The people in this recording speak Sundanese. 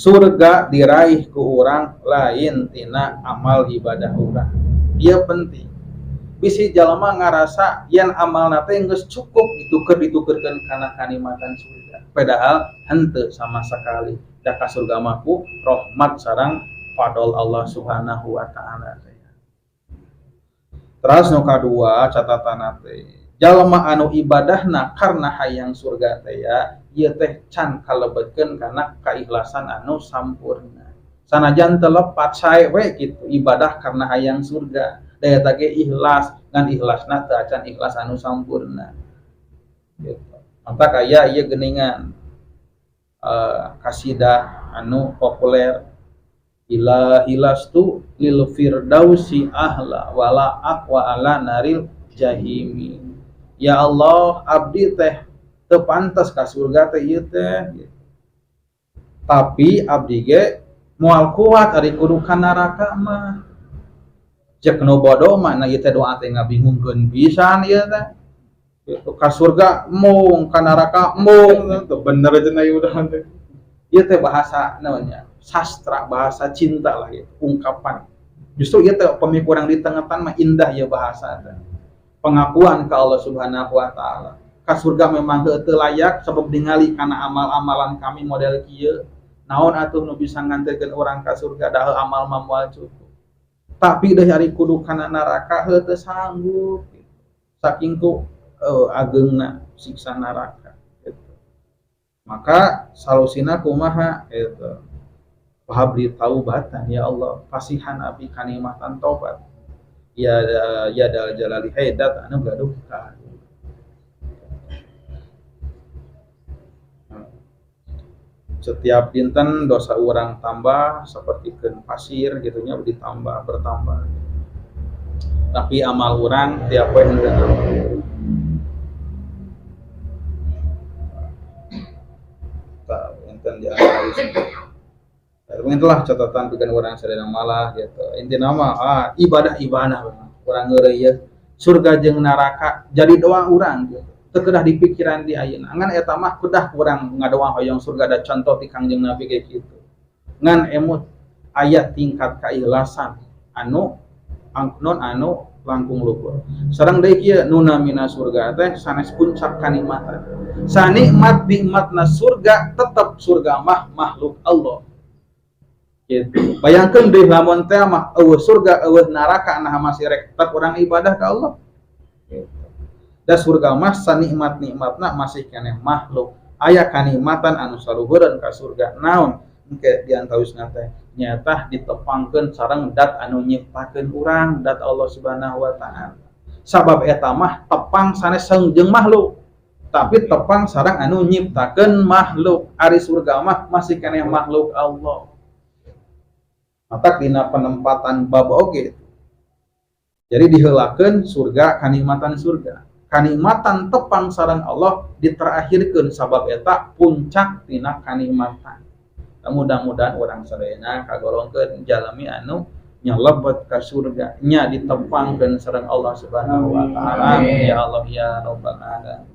Surga diraih ku urang lain tina amal ibadah urang. Ieu penting. Bisi jalma ngarasa yen amalna teh geus cukup dituker ditukerkeun kana kanikmatan surga. Padahal henteu sama sekali. Da ka surga mah ku rahmat sareng fadl Allah Subhanahu wa taala. Terus nu kadua catatanna teh, jalma anu ibadahna karena hayang surga teh ya, ieu teh can kalebetkeun kana kaikhlasan anu sampurna. Sanajan teu lepat sae we kitu ibadah karena hayang surga. Da eta ge ikhlas, ngan ikhlasna teu acan ikhlas anu sampurna. Gitu. Maka aya ieu geuningan kasidah anu populer, ilahi lastu lil firdausi ahla wala aqwa ala naril jahimi. Ya Allah, abdi teh teu pantes ka surga teh ieu teh gitu. Tapi abdi ge moal kuat ari kudu ka neraka mah. Cek nu bodoh mah na ieu teh doa teh ngabingungkeun pisan ieu teh. Gitu, ka surga mung, ka neraka mung, teu bener cenah ieu udah teh. Ieu teh bahasa namanya sastra, bahasa cinta lah gitu, ungkapan. Justru ieu teh pami kurang ditengetan mah indah ieu bahasa teh. Pengakuan ke Allah Subhanahu wa taala. Ka surga memang heueuh teu layak sabab ningali kana amal-amalan kami model kieu. Naon atuh nu bisa nganterkeun urang ka surga da amal mah moal cukup. Tapi deui ari kudu kana neraka heueuh teu sanggup gitu. Saking ku ageungna siksa neraka gitu. Maka salusina kumaha gitu. Fahabli taubatan ya Allah, pasihan abdi kanikmatan tobat. Ya ya dal jalali haidat anu gaduh ka. Setiap dinten dosa urang tambah sapertikeun pasir gitunya ditambah bertambah. Tapi amal urang tiap poe henteu nambah. Tah enten dianalisis. Itulah catatan bikin urang sadayana malah gitu. Intina mah ibadah-ibadah urang ngeureuyeuh ieu surga jeung neraka jadi doa urang gitu. Teu kedah di pikiran di ayeuna. Ngan eta mah kedah urang ngadoa hoyong surga da contoh ti Kangjeng Nabi ge kitu. Ngan emut aya tingkat keikhlasan anu non anu langkung luhur. Sareng deui kieu nu namina surga teh sanes puncak kanikmatan. Sanikmat nikmatna surga tetep surga mah makhluk Allah. Gitu. Bayangkeun deui lamun teh mah eueuh surga eueuh neraka nah masih rek tetep urang ibadah ka Allah. Gitu. Da surga mah sanikmat-nikmatna masih keneh makhluk. Aya kanikmatan anu saluhureun ka surga naon engke diantawisna teh nyata ditepangkeun sareng dat anu nyiptakeun urang dat Allah Subhanahu wa taala. Sabab eta mah tepang sanes jeung makhluk, tapi tepang sareng anu nyiptakeun makhluk. Ari surga mah masih keneh makhluk Allah. Matak dina penempatan bab oge. Jadi diheulakeun surga kanikmatan surga. Kanikmatan tepang sareng Allah diterakhirkeun sabab eta puncak tina kanikmatan. Mudah-mudahan urang sadayana kagolongkeun jalmi anu nyelebet ka surga nya ditepangkeun sareng Allah Subhanahu wa taala. Ya Allah ya rabbal alamin.